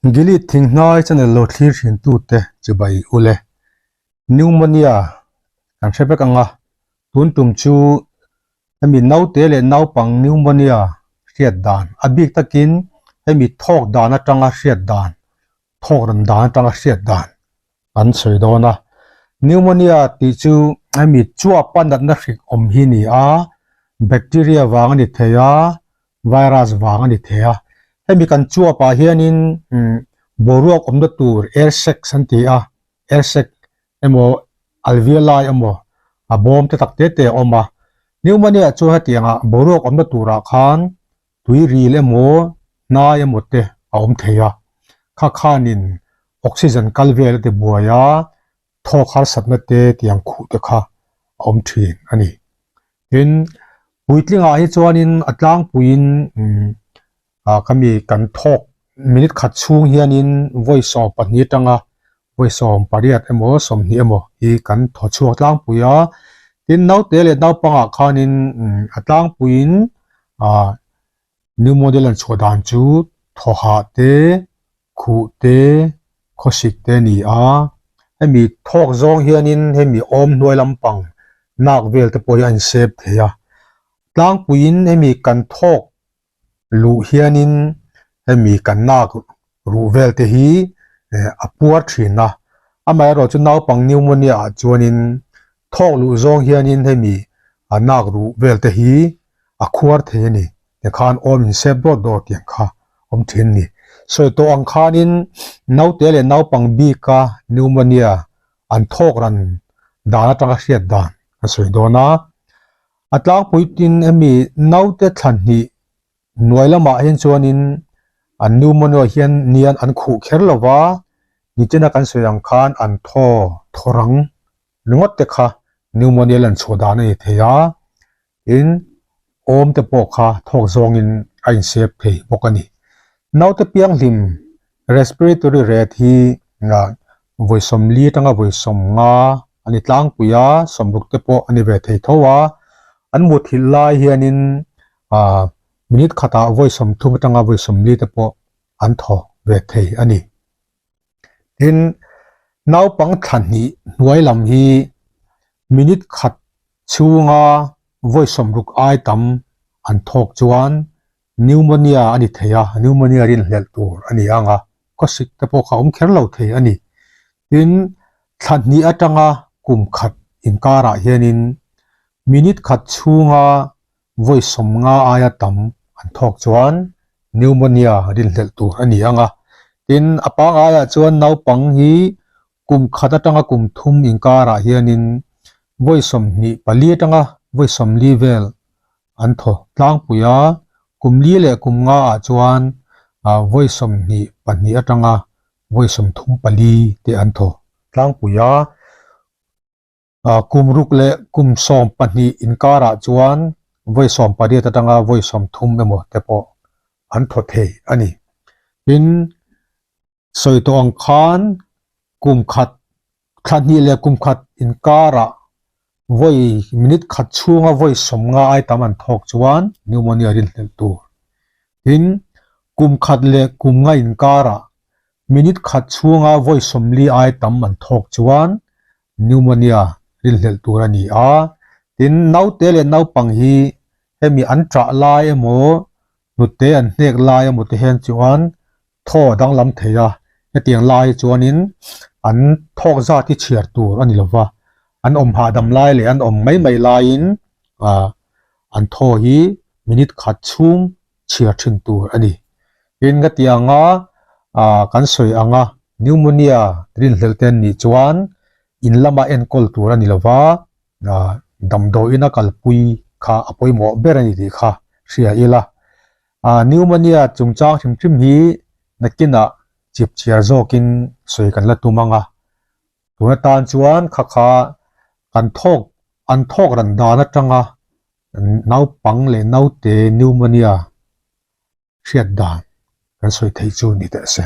Gilead thinghnai channel lo thlir thin tute chibai ule. Pneumonia kan hre vek ang a, tun tum chu hemi naute leh naupang pneumonia hriat dan, a bik takin hemi thawk dan atanga hriat dan, thawk ran dan atanga hriat dan an sawi dawn a. Pneumonia tih chu hemi chuapa natna hrik awm hi ni a, bacteria vang a ni thei a, virus vang a ni thei a. Hemi kan chuapah hianin boruak awmna tur air sacs an ti a, air sac emaw alveoli emaw a bawm te tak te te a awm a. Pneumonia chuan hetianga boruak awmna turah khan tui ril emaw hnai emaw te a awm thei a, kha khanin oxygen kal vel a ti buai a, thawk harsatna te tiang khuh te kha a awm thin a ni. Tin, puitlingah hi chuanin a tlangpuiin ah khami kan thawk minute khat chhung hianin vawi 12 atanga vawi 18 emaw 20 emaw hi kan thaw chhuak tlangpui a. Tin, naute leh naupangah khanin a tlangpuiin ah new model an chhuah dan chu thaw hah te, khuh te, khawsik te a ni a. Hemi thawk zawng hianin hemi awm hnuai lampang nak vel te pawh hi a insep thei a. Tlangpuiin hemi kan thawk luh hianin hemi kan nak ruh vel te hi a puar thin a, amaherawh chu naupang pneumonia ah chuanin thawk luh zawng hianin hemi a nak ruh vel te hi a khuar thei a ni tikhan awm insep dawt dawt tiang kha awm thin a ni. Sawi tawh ang khanin naute leh naupang bika pneumonia an thawk ran dan atanga hriat dan a sawi dawn a. A tlangpui tin hemi naute thla hnih hnuai lamah hian chuanin an pneumonia hian nian an khuh kher lo va, nichina kan sawi ang khan an thaw thaw rang ringawt te kha pneumonia lan chhuah dan a ni thei a, tin awm te pawh kha thawk zawngin a insep thei bawk a ni. Naute pianghlim respiratory rate hi vawi 40 atanga vawi 50 a ni tlangpui a, 60 te pawh a ni ve thei tho a. An muthilh lai hianin minute khatah vawi 30 atanga vawi 40 te pawh an thaw ve thei a ni. Tin, naupang thla hnih hnuai lam hi minute khat chhunga vawi 60 ai tam an thawk chuan Pneumonia a ni thei a, pneumonia rinhlelh tur a ni ang a, khawsik te pawh kha awm kher lo thei a ni. Tin, thla hnih atanga kum khat inkarah hianin minute khat chhunga vawi 50 aia tam an thawk chuan pneumonia rinhlelh tur a ni ang a. Tin, a pangaiah chuan naupang hi kum khat atanga kum thum inkarah hianin vawi 24 atanga vawi 40 vel an thaw tlangpui a, kum li leh kum nga ah chuan vawi 22 atanga vawi 34 te an thaw tlangpui a, kum ruk leh kum 12 inkarah chuan vawi 18 atanga vawi 30 emaw te pawh an thaw thei a ni. Tin, sawi tawh ang khan kum khat thla hnih leh kum khat inkarah vawi minute khat chhunga vawi 50 ai tam an thawk chuan pneumonia rinhlelh tur. Tin, kum khat leh kum nga inkarah minute khat chhunga vawi 40 ai tam an thawk chuan pneumonia rinhlelh tur a ni a. Tin, naute leh naupang hi hemi an ṭah lai emaw hnute an hnek lai emaw te hian chuan thaw a danglam thei a, hetiang lai hi chuanin an thawk zat hi chhiar tur a ni lova, an awm hahdam lai leh an awm mai mai laiin ah an thaw hi minute khat chhung chhiar thin tur a ni. Tin, hetianga ah kan sawi anga pneumonia rinhlelh te an nih chuan in lama enkawl tur a ni lova, damdawiin a kalpui kha a pawimawh ber a ni tih kha hria ila. Pneumonia chungchang hrim hrim hi nakinah chip chhiar zawkin sawi kan la tum ang a. Tun atan chuan kha kha kan thawk an thawk ran dan atanga naupang leh naute pneumonia hriat dan kan sawi theih chu ni teh se.